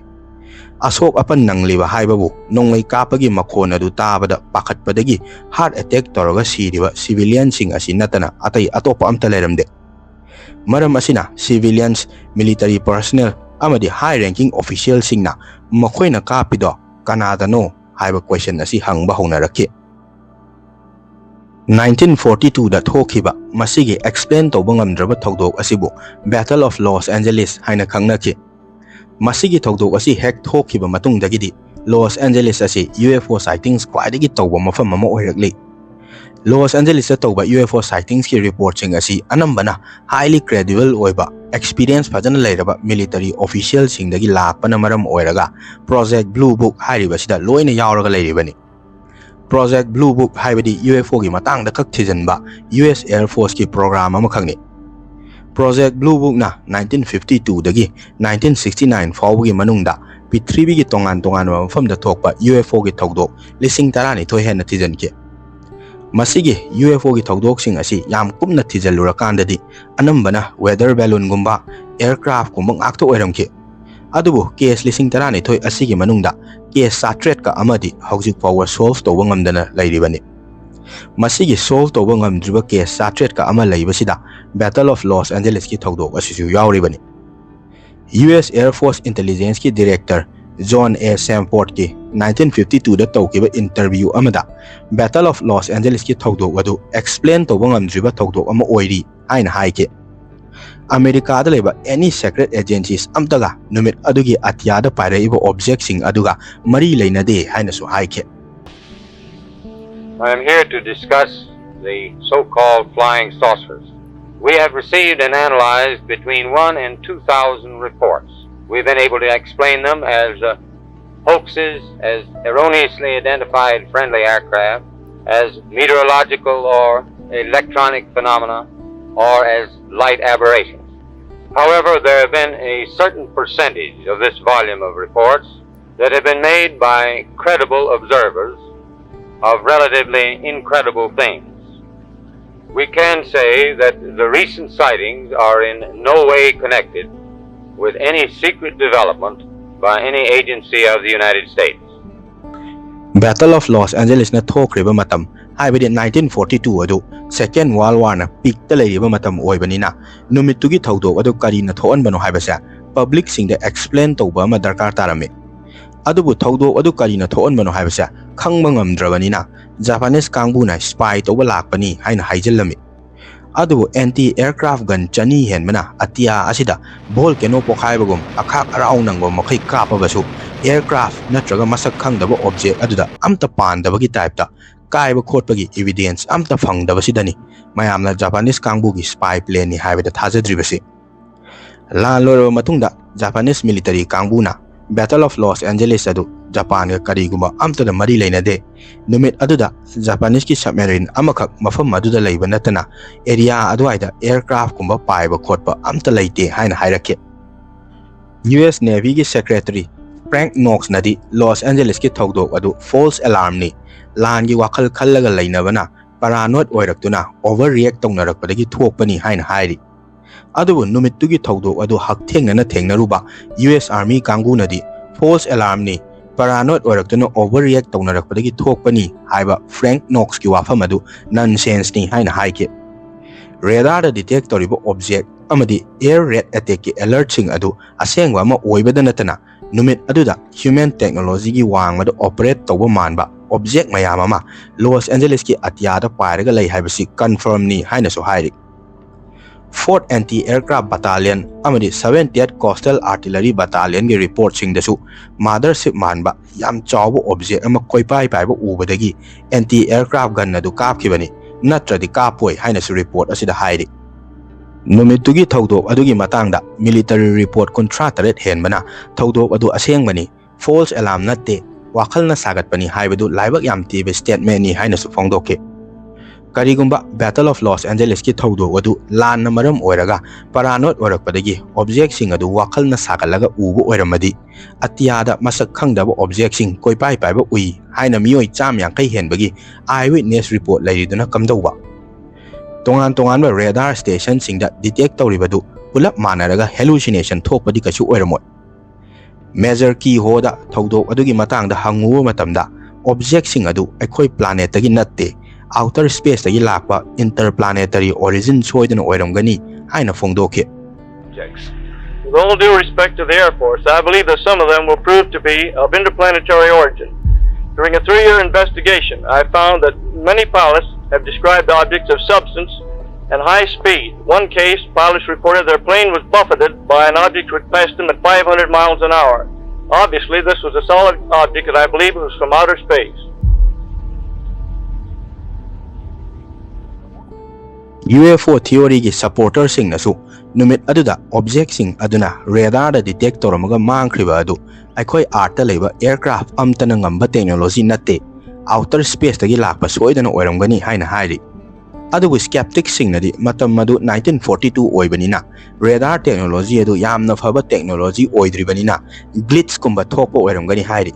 ꯑꯁꯣꯛ ꯑꯄꯟ ꯅꯪꯂꯤꯕ ꯍꯥꯏꯕꯕꯨ ꯅꯣꯡꯃꯩ ꯀꯥꯞꯄꯒꯤ ꯃꯈꯣꯟ ꯑꯗꯨ ꯇꯥꯕꯗ ꯄꯥꯈꯠꯄꯗꯒꯤ heart attack ꯇꯧꯔꯒ ꯁꯤꯔꯤꯕ civilian ꯁꯤꯡ ꯑꯁꯤ ꯅꯠꯇꯅ ꯑꯇꯩ ꯑꯇꯣꯞꯄ ꯑꯝꯇ ꯂꯩꯔꯝꯗꯦ꯫ ꯃꯔꯝ ꯑꯁꯤꯅ civilians, military personnel ꯑꯃꯗꯤ high ranking official ꯁꯤꯡꯅ ꯃꯈꯣꯏꯅ ꯀꯥꯞꯄꯤꯗꯣ ꯀꯅꯥꯗꯅꯣ ꯍꯥꯏꯕ question ꯑꯁꯤ ꯍꯪꯕ ꯍꯧꯅꯔꯛꯈꯤ꯫ Nineteen forty two ꯗ ꯊꯣꯛꯈꯤꯕ ꯃꯁꯤꯒꯤ explain ꯇꯧꯕ ꯉꯝꯗ꯭ꯔꯕ ꯊꯧꯗꯣꯛ ꯑꯁꯤꯕꯨ Battle of Los Angeles ꯍꯥꯏꯅ ꯈꯪꯅꯈꯤ꯫ ꯃꯁꯤꯒꯤ ꯊꯧꯗꯣꯛ ꯑꯁꯤ ꯍꯦꯛ ꯊꯣꯛꯈꯤꯕ ꯃꯇꯨꯡꯗꯒꯤꯗꯤ Los Angeles ꯑꯁꯤ U F O sightings ꯈ꯭ꯋꯥꯏꯗꯒꯤ ꯇꯧꯕ ꯃꯐꯝ ꯑꯃ ꯑꯣꯏꯔꯛꯂꯤ꯫ Los Angeles ꯇ ꯇꯧꯕ U F O sightings ꯀꯤ report ꯁꯤꯡ ꯑꯁꯤ ꯑꯅꯝꯕꯅ highly credible ꯑꯣꯏꯕ, experience ꯐꯖꯅ ꯂꯩꯔꯕ military official ꯁꯤꯡꯗꯒꯤ ꯂꯥꯛꯄꯅ ꯃꯔꯝ ꯑꯣꯏꯔꯒ Project Blue Book ꯍꯥꯏꯔꯤꯕꯁꯤꯗ ꯂꯣꯏꯅ ꯌꯥꯎꯔꯒ ꯂꯩꯔꯤꯕꯅꯤ꯫ Project Blue Book ꯍꯥꯏꯕꯗꯤ U F O ꯒꯤ ꯃꯇꯥꯡꯗ ꯈꯛ ꯊꯤꯖꯤꯟꯕ U S Air Force ꯀꯤ program ꯑꯃꯈꯛꯅꯤ꯫ Project Blue Book ꯅ nineteen fifty two ꯗꯒꯤ nineteen sixty nine ꯐꯥꯎꯕꯒꯤ ꯃꯅꯨꯡꯗ ꯄ꯭ꯔꯤꯊꯤꯕꯤꯒꯤ ꯇꯣꯉꯥꯟ ꯇꯣꯉꯥꯟꯕ ꯃꯐꯝꯗ ꯊꯣꯛꯄ U F O ꯒꯤ ꯊꯧꯗꯣꯛ ꯂꯤꯁꯤꯡ ꯇꯔꯥꯅꯤꯊꯣꯏ ꯍꯦꯟꯅ ꯊꯤꯖꯤꯟꯈꯤ꯫ ꯃꯁꯤꯒꯤ U F O ꯒꯤ ꯊꯧꯗꯣꯛꯁꯤꯡ ꯑꯁꯤ ꯌꯥꯝ ꯀꯨꯞꯅ ꯊꯤꯖꯤꯜꯂꯨꯔꯀꯥꯟꯗꯗꯤ ꯑꯅꯝꯕꯅ weather balloon ꯒꯨꯝꯕ, aircraft ꯀꯨꯝꯕ ꯉꯥꯛꯇ ꯑꯣꯏꯔꯝꯈꯤ꯫ ꯑꯗꯨꯕꯨ case ꯂꯤꯁꯤꯡ ꯇꯔꯥꯅꯤꯊꯣꯏ ꯑꯁꯤꯒꯤ ꯃꯅꯨꯡꯗ case ꯆꯥꯇ꯭ꯔꯦꯠꯀ ꯑꯃꯗꯤ ꯍꯧꯖꯤꯛ ꯐꯥꯎꯕ solve ꯇꯧꯕ ꯉꯝꯗꯅ ꯂꯩꯔꯤꯕꯅꯤ꯫ ꯃꯁꯤꯒꯤ solve ꯇꯧꯕ ꯉꯝꯗ꯭ꯔꯤꯕ case ꯆꯥꯇ꯭ꯔꯦꯠꯀ ꯑꯃ ꯂꯩꯕꯁꯤꯗ Battle of Los Angeles ꯀꯤ ꯊꯧꯗꯣꯛ ꯑꯁꯤꯁꯨ ꯌꯥꯎꯔꯤꯕꯅꯤ꯫ U S Air Force Intelligence ꯀꯤ director John A Samford ꯀꯤ nineteen fifty two ꯗ ꯇꯧꯈꯤꯕ interview ꯑꯃꯗ Battle of Los Angeles ꯀꯤ ꯊꯧꯗꯣꯛ ꯑꯗꯨ explain ꯇꯧꯕ ꯉꯝꯗ꯭ꯔꯤꯕ ꯊꯧꯗꯣꯛ ꯑꯃ ꯑꯣꯏꯔꯤ ꯍꯥꯏꯅ ꯍꯥꯏꯈꯤ꯫ ꯑꯃꯦꯔꯤꯀꯥꯗ ꯂꯩꯕ any secret agencies ꯑꯝꯇꯒ ꯅꯨꯃꯤꯠ ꯑꯗꯨꯒꯤ ꯑꯇꯤꯌꯥꯗ ꯄꯥꯏꯔꯛꯏꯕ object ꯁꯤꯡ ꯑꯗꯨꯒ ꯃꯔꯤ ꯂꯩꯅꯗꯦ ꯍꯥꯏꯅꯁꯨ ꯍꯥꯏꯈꯤ꯫ I am here to discuss the so-called flying saucers. We have received and analyzed between one and two thousand reports. We've been able to explain them as uh, hoaxes, as erroneously identified friendly aircraft, as meteorological or electronic phenomena or as light aberrations. However, there have been a certain percentage of this volume of reports that have been made by credible observers of relatively incredible things. We can say that the recent sightings are in no way connected with any secret development by any agency of the United States. Battle of Los Angelesꯅ ꯊꯣꯛꯈ꯭ꯔꯤꯕ ꯃꯇꯝ, ꯍꯥꯏꯕꯗꯤ nineteen forty two ꯑꯗꯨ Second World Warꯅ peakꯇ ꯂꯩꯔꯤꯕ ꯃꯇꯝ ꯑꯣꯏꯕꯅꯤꯅ, ꯅꯨꯃꯤꯠꯇꯨꯒꯤ ꯊꯧꯗꯣꯛ ꯑꯗꯨ ꯀꯔꯤꯅ ꯊꯣꯛꯍꯟꯕꯅꯣ ꯍꯥꯏꯕꯁꯦ publicꯁꯤꯡꯗ explain ꯇꯧꯕ ꯑꯃ ꯗꯔꯀꯥꯔ ꯇꯥꯔꯝꯃꯤ꯫ ꯑꯗꯨꯕꯨ ꯊꯧꯗꯣꯛ ꯑꯗꯨ ꯀꯔꯤꯅ ꯊꯣꯛꯍꯟꯕꯅꯣ ꯍꯥꯏꯕꯁꯦ ꯈꯪꯕ ꯉꯝꯗ꯭ꯔꯕꯅꯤꯅ, Japanese ꯀꯥꯡꯕꯨꯅ spy ꯇꯧꯕ ꯂꯥꯛꯄꯅꯤ ꯍꯥꯏꯅ ꯍꯥꯏꯖꯤꯜꯂꯝꯃꯤ꯫ ꯑꯗꯨꯕꯨ anti aircraft gun ꯆꯅꯤ ꯍꯦꯟꯕꯅ ꯑꯇꯤꯌꯥ ꯑꯁꯤꯗ volcano ꯄꯣꯈꯥꯏꯕꯒꯨꯝ ꯑꯈꯥꯛ ꯑꯔꯥꯎ ꯅꯪꯕ ꯃꯈꯩ ꯀꯥꯞꯄꯕꯁꯨ, aircraft ꯅꯠꯇ꯭ꯔꯒ ꯃꯁꯛ ꯈꯪꯗꯕ object ꯑꯗꯨꯗ ꯑꯝꯇ ꯄꯥꯟꯗꯕꯒꯤ typeꯇ ꯀꯥꯏꯕ ꯈꯣꯠꯄꯒꯤ evidence ꯑꯝꯇ ꯐꯪꯗꯕꯁꯤꯗꯅꯤ ꯃꯌꯥꯝꯅ Japanese ꯀꯥꯡꯕꯨꯒꯤ spy planeꯅꯤ ꯍꯥꯏꯕꯗ ꯊꯥꯖꯗ꯭ꯔꯤꯕꯁꯤ꯫ ꯂꯥꯟ ꯂꯣꯏꯔꯕ ꯃꯇꯨꯡꯗ Japanese military ꯀꯥꯡꯕꯨꯅ Battle of Los Angeles ꯑꯗꯨ ꯖꯄꯥꯟꯒ ꯀꯔꯤꯒꯨꯝꯕ ꯑꯝꯇꯗ ꯃꯔꯤ ꯂꯩꯅꯗꯦ, ꯅꯨꯃꯤꯠ ꯑꯗꯨꯗ Japaneseꯀꯤ submarine ꯑꯃꯈꯛ ꯃꯐꯝ ꯑꯗꯨꯗ ꯂꯩꯕ ꯅꯠꯇꯅ area ꯑꯗꯨꯋꯥꯏꯗ aircraftꯀꯨꯝꯕ ꯄꯥꯏꯕ ꯈꯣꯠꯄ ꯑꯝꯇ ꯂꯩꯇꯦ ꯍꯥꯏꯅ ꯍꯥꯏꯔꯛꯈꯤ꯫ US Navyꯒꯤ secretary Frank Knoxꯅꯗꯤ Los Angelesꯀꯤ ꯊꯧꯗꯣꯛ ꯑꯗꯨ false alarmꯅꯤ, ꯂꯥꯟꯒꯤ ꯋꯥꯈꯜ ꯈꯜꯂꯒ ꯂꯩꯅꯕꯅ paranoid ꯑꯣꯏꯔꯛꯇꯨꯅ overreact ꯇꯧꯅꯔꯛꯄꯗꯒꯤ ꯊꯣꯛꯄꯅꯤ ꯍꯥꯏꯅ ꯍꯥꯏꯔꯤ꯫ ꯑꯗꯨꯕꯨ ꯅꯨꯃꯤꯠꯇꯨꯒꯤ ꯊꯧꯗꯣꯛ ꯑꯗꯨ ꯍꯛꯊꯦꯡꯅꯅ ꯊꯦꯡꯅꯔꯨꯕ US Army ꯀꯥꯡꯕꯨꯅꯗꯤ false alarmꯅꯤ, paranoid ꯑꯣꯏꯔꯛꯇꯨꯅ overreact ꯇꯧꯅꯔꯛꯄꯗꯒꯤ ꯊꯣꯛꯄꯅꯤ ꯍꯥꯏꯕ Frank Knoxꯀꯤ ꯋꯥꯐꯝ ꯑꯗꯨ nonsenseꯅꯤ ꯍꯥꯏꯅ ꯍꯥꯏꯈꯤ꯫ Radarꯗ detect ꯇꯧꯔꯤꯕ object ꯑꯃꯗꯤ air raid attackꯀꯤ alertꯁꯤꯡ ꯑꯗꯨ ꯑꯁꯦꯡꯕ ꯑꯃ ꯑꯣꯏꯕꯗ ꯅꯠꯇꯅ, ꯅꯨꯃꯤꯠ ꯑꯗꯨꯗ human technologyꯒꯤ ꯋꯥꯡꯃꯗ operate ꯇꯧꯕ ꯃꯥꯟꯕ object ꯃꯌꯥꯝ ꯑꯃ Los Angelesꯀꯤ ꯑꯇꯤꯌꯥꯗ ꯄꯥꯏꯔꯒ ꯂꯩ ꯍꯥꯏꯕꯁꯤ confirmꯅꯤ ꯍꯥꯏꯅꯁꯨ ꯍꯥꯏꯔꯤ꯫ Fourth Anti Aircraft Battalion ꯑꯃꯗꯤ Seventieth Coastal Artillery Battalionꯒꯤ reportꯁꯤꯡꯗꯁꯨ mothership ꯃꯥꯟꯕ ꯌꯥꯝ ꯆꯥꯎꯕ object ꯑꯃ ꯀꯣꯏꯄꯥꯏ ꯄꯥꯏꯕ ꯎꯕꯗꯒꯤ anti aircraft gun ꯑꯗꯨ ꯀꯥꯞꯈꯤꯕꯅꯤ, ꯅꯠꯇ꯭ꯔꯗꯤ ꯀꯥꯞꯄꯣꯏ ꯍꯥꯏꯅꯁꯨ report ꯑꯁꯤꯗ ꯍꯥꯏꯔꯤ꯫ ꯅꯨꯃꯤꯠꯇꯨꯒꯤ ꯊꯧꯗꯣꯛ ꯑꯗꯨꯒꯤ ꯃꯇꯥꯡꯗ military report ꯀꯨꯟꯊ꯭ꯔꯥ ꯇꯔꯦꯠ ꯍꯦꯟꯕꯅ ꯊꯧꯗꯣꯛ ꯑꯗꯨ ꯑꯁꯦꯡꯕꯅꯤ, false alarm ꯅꯠꯇꯦ, ꯋꯥꯈꯜꯅ ꯁꯥꯒꯠꯄꯅꯤ ꯍꯥꯏꯕꯗꯨ ꯂꯥꯏꯕꯛ ꯌꯥꯝ ꯊꯤꯕ statement ꯅꯤ ꯍꯥꯏꯅꯁꯨ ꯐꯣꯡꯗꯣꯛꯈꯤ꯫ ꯀꯔꯤꯒꯨꯝꯕ Battle of Los Angeles ꯀꯤ ꯊꯧꯗꯣꯛ ꯑꯗꯨ ꯂꯥꯟꯅ ꯃꯔꯝ ꯑꯣꯏꯔꯒ paranoid ꯑꯣꯏꯔꯛꯄꯗꯒꯤ object ꯁꯤꯡ ꯑꯗꯨ ꯋꯥꯈꯜꯅ ꯁꯥꯒꯠꯂꯒ ꯎꯕ ꯑꯣꯏꯔꯝꯃꯗꯤ, ꯑꯇꯤꯌꯥꯗ ꯃꯁꯛ ꯈꯪꯗꯕ object ꯁꯤꯡ ꯀꯣꯏꯄꯥꯏ ꯄꯥꯏꯕ ꯎꯏ ꯍꯥꯏꯅ ꯃꯤꯑꯣꯏ ꯆꯥꯝ ꯌꯥꯡꯈꯩ ꯍꯦꯟꯕꯒꯤ eye witness report ꯂꯩꯔꯤꯗꯨꯅ ꯀꯝꯗꯧꯕ? ꯇꯣꯉꯥꯟ ꯇꯣꯉꯥꯟꯕ radar station ꯁꯤꯡꯗ detect ꯇꯧꯔꯤꯕꯗꯨ ꯄꯨꯂꯞ ꯃꯥꯟꯅꯔꯒ hallucination ꯊꯣꯛꯄꯗꯤ ꯀꯩꯁꯨ ꯑꯣꯏꯔꯝꯃꯣꯏ꯫ Major Keyhoe ꯗ ꯊꯧꯗꯣꯛ ꯑꯗꯨꯒꯤ ꯃꯇꯥꯡꯗ ꯍꯪꯉꯨꯕ ꯃꯇꯝꯗ, object ꯁꯤꯡ ꯑꯗꯨ ꯑꯩꯈꯣꯏ planet ꯇꯒꯤ ꯅꯠꯇꯦ, outer space ꯇꯒꯤ ꯂꯥꯛꯄ interplanetary origin ꯁꯣꯏꯗꯅ ꯑꯣꯏꯔꯝꯒꯅꯤ ꯍꯥꯏꯅ ꯐꯣꯡꯗꯣꯛꯈꯤ꯫ With all due respect to the Air Force, I believe that some of them will prove to be of interplanetary origin. During a three-year investigation, I found that many pilots have described objects of substance and high speed. One case, pilots reported their plane was buffeted by an object which passed them at five hundred miles an hour. Obviously, this was a solid object, and I believe it was from outer space. U F O theory ꯒꯤ supporter ꯁꯤꯡꯅꯁꯨ ꯅꯨꯃꯤꯠ ꯑꯗꯨꯗ object ꯁꯤꯡ ꯑꯗꯨꯅ radar ꯗ detect ꯇꯧꯔꯝꯃꯒ ꯃꯥꯡꯈ꯭ꯔꯤꯕ ꯑꯗꯨ ꯑꯩꯈꯣꯏ Earth ꯇ ꯂꯩꯕ aircraft ꯑꯝꯇꯅ ꯉꯝꯕ technology ꯅꯠꯇꯦ, outer space ꯇꯒꯤ ꯂꯥꯛꯄ ꯁꯣꯏꯗꯅ ꯑꯣꯏꯔꯝꯒꯅꯤ ꯍꯥꯏꯅ ꯍꯥꯏꯔꯤ꯫ ꯑꯗꯨꯕꯨ skeptic ꯁꯤꯡꯅꯗꯤ ꯃꯇꯝ ꯑꯗꯨ nineteen forty two ꯑꯣꯏꯕꯅꯤꯅ radar technology ꯑꯗꯨ ꯌꯥꯝꯅ ꯐꯕ technology ꯑꯣꯏꯗ꯭ꯔꯤꯕꯅꯤꯅ glitch ꯀꯨꯝꯕ ꯊꯣꯛꯄ ꯑꯣꯏꯔꯝꯒꯅꯤ ꯍꯥꯏꯔꯤ꯫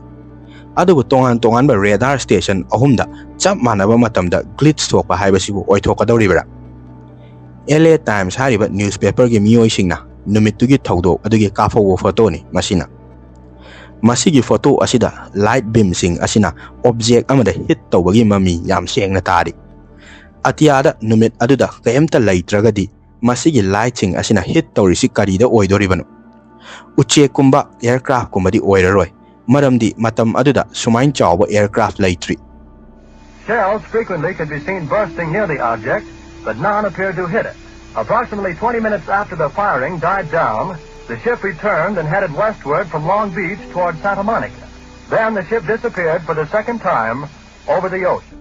ꯑꯗꯨꯕꯨ ꯇꯣꯉꯥꯟ ꯇꯣꯉꯥꯟꯕ radar station ꯑꯍꯨꯝꯗ ꯆꯞ ꯃꯥꯟꯅꯕ ꯃꯇꯝꯗ glitch ꯊꯣꯛꯄ ꯍꯥꯏꯕꯁꯤꯕꯨ ꯑꯣꯏꯊꯣꯛꯀꯗꯧꯔꯤꯕ꯭ꯔꯥ? L A Times ꯍꯥꯏꯔꯤꯕ newspaper ꯒꯤ ꯃꯤꯑꯣꯏꯁꯤꯡꯅ ꯅꯨꯃꯤꯠꯇꯨꯒꯤ ꯊꯧꯗꯣꯛ ꯑꯗꯨꯒꯤ ꯀꯥꯞꯍꯧꯕ photo ꯅꯤ ꯃꯁꯤꯅ꯫ ꯃꯁꯤꯒꯤ photo ꯑꯁꯤꯗ light beam ꯁꯤꯡ ꯑꯁꯤꯅ object ꯑꯃꯗ hit ꯇꯧꯕꯒꯤ ꯃꯃꯤ ꯌꯥꯝ ꯁꯦꯡꯅ ꯇꯥꯔꯤ꯫ ꯑꯇꯤꯌꯥꯗ ꯅꯨꯃꯤꯠ ꯑꯗꯨꯗ ꯀꯔꯤꯝꯇ ꯂꯩꯇ꯭ꯔꯒꯗꯤ, ꯃꯁꯤꯒꯤ light ꯁꯤꯡ ꯑꯁꯤꯅ hit ꯇꯧꯔꯤꯁꯤ ꯀꯔꯤꯗ ꯑꯣꯏꯗꯣꯔꯤꯕꯅꯣ? ꯎꯆꯦꯛꯀꯨꯝꯕ, aircraft ꯀꯨꯝꯕꯗꯤ ꯑꯣꯏꯔꯔꯣꯏ, ꯃꯔꯝꯗꯤ ꯃꯇꯝ ꯑꯗꯨꯗ ꯁꯨꯃꯥꯏꯅ ꯆꯥꯎꯕ aircraft ꯂꯩꯇ꯭ꯔꯤ꯫ Shells frequently could be seen bursting near the object, but none appeared to hit it. Approximately twenty minutes after the firing died down, the ship returned and headed westward from Long Beach toward Santa Monica. Then the ship disappeared for the second time over the ocean.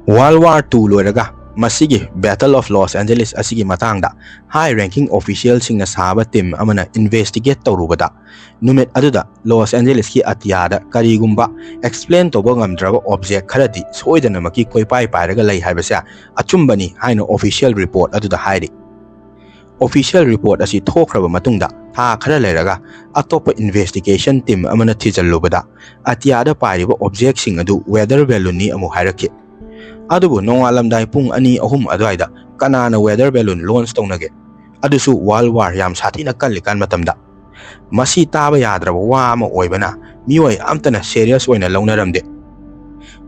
World War two ꯂꯣꯏꯔꯒ ꯃꯁꯤꯒꯤ Battle of Los Angeles ꯑꯁꯤꯒꯤ ꯃꯇꯥꯡꯗ high ranking officialꯁꯤꯡꯅ ꯁꯥꯕ team ꯑꯃꯅ investigate ꯇꯧꯔꯨꯕꯗ, ꯅꯨꯃꯤꯠ ꯑꯗꯨꯗ loss ꯑꯦꯟꯖꯦꯂꯤꯁꯀꯤ ꯑꯇꯤꯌꯥꯗ ꯀꯔꯤꯒꯨꯝꯕ explain ꯇꯧꯕ ꯉꯝꯗ꯭ꯔꯕ object ꯈꯔꯗꯤ ꯁꯣꯏꯗꯅꯃꯛꯀꯤ ꯀꯣꯏꯄꯥꯏ ꯄꯥꯏꯔꯒ ꯂꯩ ꯍꯥꯏꯕꯁꯦ ꯑꯆꯨꯝꯕꯅꯤ ꯍꯥꯏꯅ official report ꯑꯗꯨꯗ ꯍꯥꯏꯔꯤ꯫ Official report ꯑꯁꯤ ꯊꯣꯛꯈ꯭ꯔꯕ ꯃꯇꯨꯡꯗ ꯊꯥ ꯈꯔ ꯂꯩꯔꯒ ꯑꯇꯣꯞꯄ investigation team ꯑꯃꯅ ꯊꯤꯖꯤꯜꯂꯨꯕꯗ, ꯑꯇꯤꯌꯥꯗ ꯄꯥꯏꯔꯤꯕ objectꯁꯤꯡ ꯑꯗꯨ weather balloonꯅꯤ ꯑꯃꯨꯛ ꯍꯥꯏꯔꯛꯈꯤ꯫ ꯑꯗꯨꯕꯨ ꯅꯣꯡꯉꯥꯜꯂꯝꯗꯥꯏ ꯄꯨꯡ ꯑꯅꯤ ꯑꯍꯨꯝ ꯑꯗꯨꯋꯥꯏꯗ ꯀꯅꯥꯅ weather balloon launch ꯇꯧꯅꯒꯦ? ꯑꯗꯨꯁꯨ World War ꯌꯥꯝ ꯁꯥꯊꯤꯅ ꯀꯜꯂꯤꯀꯥꯟ ꯃꯇꯝꯗ꯫ ꯃꯁꯤ ꯇꯥꯕ ꯌꯥꯗ꯭ꯔꯕ ꯋꯥ ꯑꯃ ꯑꯣꯏꯕꯅ ꯃꯤꯑꯣꯏ ꯑꯝꯇꯅ serious ꯑꯣꯏꯅ ꯂꯧꯅꯔꯝꯗꯦ꯫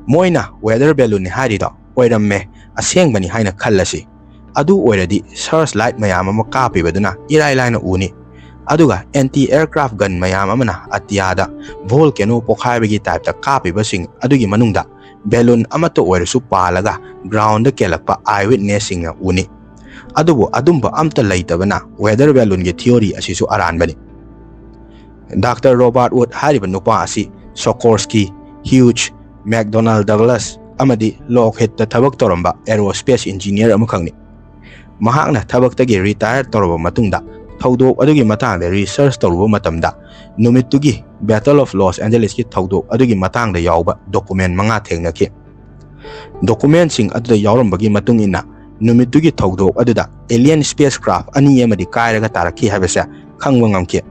ꯃꯣꯏꯅ weather balloonꯅꯤ ꯍꯥꯏꯔꯤꯗꯣ ꯑꯣꯏꯔꯝꯃꯦ, ꯑꯁꯦꯡꯕꯅꯤ ꯍꯥꯏꯅ ꯈꯜꯂꯁꯤ꯫ ꯑꯗꯨ ꯑꯣꯏꯔꯗꯤ searchlight ꯃꯌꯥꯝ ꯑꯃ ꯀꯥꯞꯄꯤꯕꯗꯨꯅ ꯏꯔꯥꯏ ꯂꯥꯏꯅ ꯎꯅꯤ꯫ ꯑꯗꯨꯒ anti aircraft gun ꯃꯌꯥꯝ ꯑꯃꯅ ꯑꯇꯤꯌꯥꯗ volcano ꯄꯣꯈꯥꯏꯕꯒꯤ typeꯇ ꯀꯥꯞꯄꯤꯕꯁꯤꯡ ꯑꯗꯨꯒꯤ ꯃꯅꯨꯡꯗ balloon ꯑꯃꯠꯇ ꯑꯣꯏꯔꯁꯨ ꯄꯥꯜꯂꯒ groundꯗ ꯀꯦꯜꯂꯛꯄ eyewitnessꯁꯤꯡꯅ ꯎꯅꯤ꯫ ꯑꯗꯨꯕꯨ ꯑꯗꯨꯝꯕ ꯑꯝꯇ ꯂꯩꯇꯕꯅ weather balloonꯒꯤ theory ꯑꯁꯤꯁꯨ ꯑꯔꯥꯟꯕꯅꯤ꯫ Doctor Robert Wood ꯍꯥꯏꯔꯤꯕ ꯅꯨꯄꯥ ꯑꯁꯤ Sikorsky, Hughes, McDonnell Douglas ꯑꯃꯗꯤ Lockheedꯇ ꯊꯕꯛ ꯇꯧꯔꯝꯕ aerospace engineer ꯑꯃꯈꯛꯅꯤ꯫ ꯃꯍꯥꯛꯅ ꯊꯕꯛꯇꯒꯤ retire ꯇꯧꯔꯕ ꯃꯇꯨꯡꯗ ꯊꯧꯗꯣꯛ ꯑꯗꯨꯒꯤ ꯃꯇꯥꯡꯗ research ꯇꯧꯔꯨꯕ ꯃꯇꯝꯗ, ꯅꯨꯃꯤꯠꯇꯨꯒꯤ Battle of Los Angelesꯀꯤ ꯊꯧꯗꯣꯛ ꯑꯗꯨꯒꯤ ꯃꯇꯥꯡꯗ ꯌꯥꯎꯕ document ꯃꯉꯥ ꯊꯦꯡꯅꯈꯤ꯫ Documentꯁꯤꯡ ꯑꯗꯨꯗ ꯌꯥꯎꯔꯝꯕꯒꯤ ꯃꯇꯨꯡ ꯏꯟꯅ, ꯅꯨꯃꯤꯠꯇꯨꯒꯤ ꯊꯧꯗꯣꯛ ꯑꯗꯨꯗ alien spacecraft ꯑꯅꯤ ꯑꯃꯗꯤ ꯀꯥꯏꯔꯒ ꯇꯥꯔꯛꯈꯤ ꯍꯥꯏꯕꯁꯦ ꯈꯪꯕ ꯉꯝꯈꯤ꯫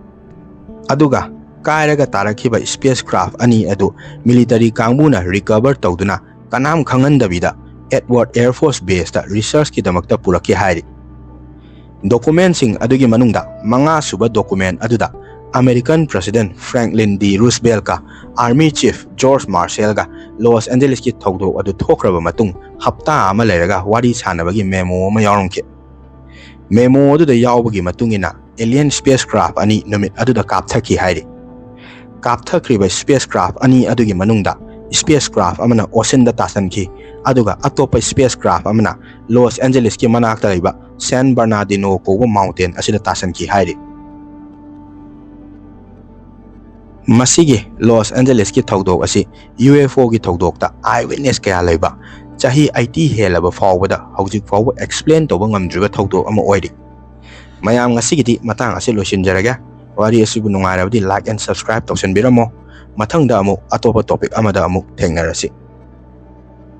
ꯑꯗꯨꯒ ꯀꯥꯏꯔꯒ ꯇꯥꯔꯛꯈꯤꯕ spacecraft ꯑꯅꯤ ꯑꯗꯨ military ꯀꯥꯡꯕꯨꯅ recover ꯇꯧꯗꯨꯅ ꯀꯅꯥꯝ ꯈꯪꯍꯟꯗꯕꯤꯗ Edwards Air Force Baseꯇ researchꯀꯤꯗꯃꯛꯇ ꯄꯨꯔꯛꯈꯤ ꯍꯥꯏꯔꯤ꯫ Documentꯁꯤꯡ ꯑꯗꯨꯒꯤ ꯃꯅꯨꯡꯗ ꯃꯉꯥꯁꯨꯕ document ꯑꯗꯨꯗ American President Franklin D Rooseveltꯀ Army Chief George Marshallꯒ Los Angelesꯀꯤ ꯊꯧꯗꯣꯛ ꯑꯗꯨ ꯊꯣꯛꯈ꯭ꯔꯕ ꯃꯇꯨꯡ ꯍꯞꯇꯥ ꯑꯃ ꯂꯩꯔꯒ ꯋꯥꯔꯤ ꯁꯥꯟꯅꯕꯒꯤ memo ꯑꯃ ꯌꯥꯎꯔꯝꯈꯤ꯫ Memo ꯑꯗꯨꯗ ꯌꯥꯎꯕꯒꯤ ꯃꯇꯨꯡ ꯏꯟꯅ, alien spacecraft ꯑꯅꯤ ꯅꯨꯃꯤꯠ ꯑꯗꯨꯗ ꯀꯥꯞꯊꯈꯤ ꯍꯥꯏꯔꯤ꯫ ꯀꯥꯞꯊꯈ꯭ꯔꯤꯕ spacecraft ꯑꯅꯤ ꯑꯗꯨꯒꯤ ꯃꯅꯨꯡꯗ spacecraft ꯑꯃꯅ oceanꯗ ꯇꯥꯁꯟꯈꯤ, ꯑꯗꯨꯒ ꯑꯇꯣꯞꯄ spacecraft ꯑꯃꯅ Los Angelesꯀꯤ ꯃꯅꯥꯛꯇ ꯂꯩꯕ San Bernardino ꯀꯧꯕ mountain ꯑꯁꯤꯗ ꯇꯥꯁꯟꯈꯤ ꯍꯥꯏꯔꯤ꯫ ꯃꯁꯤꯒꯤ Los Angelesꯀꯤ ꯊꯧꯗꯣꯛ ꯑꯁꯤ UFOꯒꯤ ꯊꯧꯗꯣꯛꯇ eyewitness ꯀꯌꯥ ꯂꯩꯕ ꯆꯍꯤ ꯑꯩꯠꯇꯤ ꯍꯦꯜꯂꯕ ꯐꯥꯎꯕꯗ ꯍꯧꯖꯤꯛ ꯐꯥꯎꯕ ꯑꯦꯛꯁꯄ꯭ꯂꯦꯟ ꯇꯧꯕ ꯉꯝꯗ꯭ꯔꯤꯕ ꯊꯧꯗꯣꯛ ꯑꯃ ꯑꯣꯏꯔꯤ꯫ ꯃꯌꯥꯝ, ꯉꯁꯤꯒꯤꯗꯤ ꯃꯇꯥꯡ ꯑꯁꯤ ꯂꯣꯏꯁꯤꯟꯖꯔꯒꯦ꯫ ꯋꯥꯔꯤ ꯑꯁꯤꯕꯨ ꯅꯨꯡꯉꯥꯏꯔꯕꯗꯤ like and subscribe ꯇꯧꯁꯟꯕꯤꯔꯝꯃꯣ꯫ ꯃꯊꯪꯗ ꯑꯃꯨꯛ ꯑꯇꯣꯞꯄ ꯇꯣꯄꯤꯛ ꯑꯃꯗ ꯑꯃꯨꯛ ꯊꯦꯡꯅꯔꯁꯤ꯫